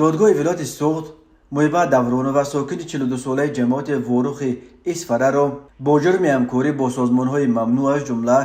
Додгоҳи вилояти Суғд Муҳиба Давронова, сокини 42-солаи ҷамоати Ворухи Исфараро бо ҷурми ҳамкорӣ бо созмонҳои мамнӯъ, аз ҷумла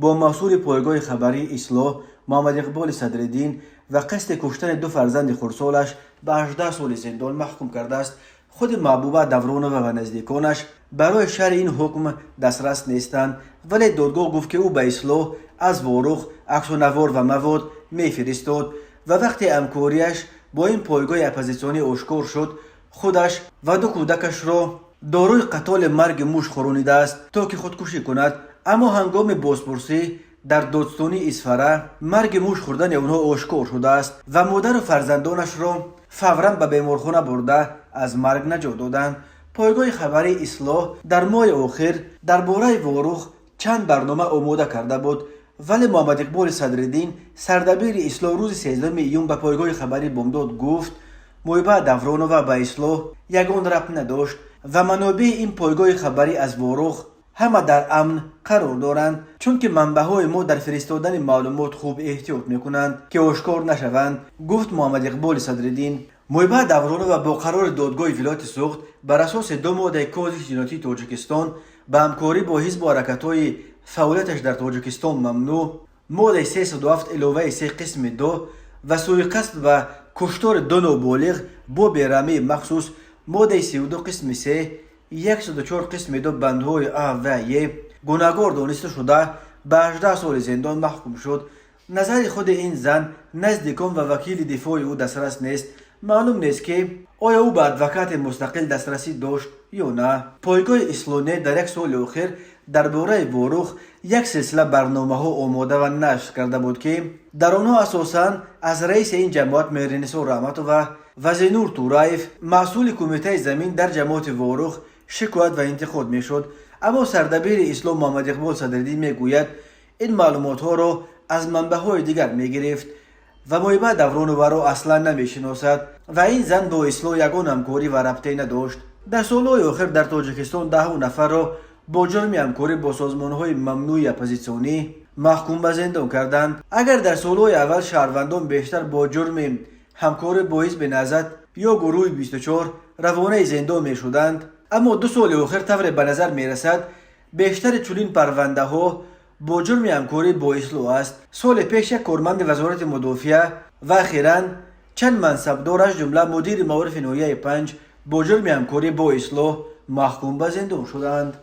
бо масъули пойгоҳи хабарии Ислоҳ Муҳаммадиқболи Садриддин ва қасди куштани ду фарзанди хурдсолаш ба 18 соли зиндон маҳкум кардааст. Худи Маҳбуба Давронова ва наздиконаш барои шарҳи ин ҳукм дастрас нестанд, вале додгоҳ гуфт, ки ӯ ба Ислоҳ аз Ворух аксу навор ва мавод мефиристод ва вақте ҳамкориаш бо ин пойгоҳи оппозитсионӣ ошкор шуд, худаш ва ду кӯдакашро доруи қатоли марги муш хӯронидааст, то ки худкушӣ кунад. Аммо ҳангоми бозпурсӣ дар додстонии Исфара марги муш хӯрдани онҳо ошкор шудааст ва модару фарзандонашро фавран ба беморхона бурда, аз марг наҷот доданд. Пойгоҳи хабарии Ислоҳ дар моҳи охир дар бораи Ворух чанд барнома омода карда буд, вале Муҳаммадиқболи Садриддин, сардабири Ислоҳ, рӯзи 13 июн ба пойгоҳи хабарии Бомдод гуфт, Муҳиба Давронова ба Ислоҳ ягон рабт надошт ва манобеи ин пойгоҳи хабарӣ аз Ворух ҳама дар амн қарор доранд, чунки манбаъҳои мо дар фиристодани маълумот хуб эҳтиёт мекунанд, ки ошкор нашаванд, гуфт Муҳаммадиқболи Садриддин. Муҳиба Давронова бо қарори додгоҳи вилояти Суғд бар асоси ду моддаи Кодекси ҷиноятии Тоҷикистон ба ҳамкорӣ бо ҳизбу ҳаракатҳои фаъолияташ дар Тоҷикистон мамнӯъ, моддаи 307 иловаи 3 қисми 2, ва сӯиқасд ба куштори ду ноболиғ бо бераҳмии махсус, моддаи 32 қисми 3, 104 қисми 2, бандҳои а ва е гунаҳгор дониста шуда, ба 18 соли зиндон маҳкум шуд. Назари худи ин зан, наздикон ва вакили дифои ӯ дастрас нест. Маълум нест, ки оё ӯ ба адвокати мустақил дастрасӣ дошт ё на. Пойгоҳи Ислоҳнет дар як соли охир дар бораи Ворух як силсила барномаҳо омода ва нашр карда буд, ки дар онҳо асосан аз раиси ин ҷамоат Меҳринисо Раҳматова ва Зинур Тураев, масъули кумитаи замин дар ҷамоати Ворух, шикоят ва интиқод мешуд. Аммо сардабири Ислоҳ Муҳаммадиқбол Садриддин мегӯяд, ин маълумотҳоро аз манбаъҳои дигар мегирифт ва Муҳиба Давронованро аслан намешиносад ва ин зан бо Ислоҳ ягон ҳамкорӣ ва рабте надошт. Дар солҳои охир дар Тоҷикистон даҳу нафарро бо ҷурми ҳамкорӣ бо созмонҳои мамнӯи оппозитсионӣ маҳкум ба зиндон карданд. Агар дар солҳои аввал шаҳрвандон бештар бо ҷурми ҳамкорӣ бо ҳизби Наҳзат ё гурӯҳи 24 равонаи зиндон мешуданд, аммо 2 соли охир тавре ба назар мерасад, бештари чунин парвандаҳо бо ҷурми ҳамкорӣ бо Ислоҳ аст. Соли пеш як корманди Вазорати мудофиа ва ахиран чанд мансабдор, аз ҷумла мудири маорифи ноҳияи Панҷ, бо ҷурми ҳамкорӣ бо Ислоҳ маҳкум ба зиндон шуданд.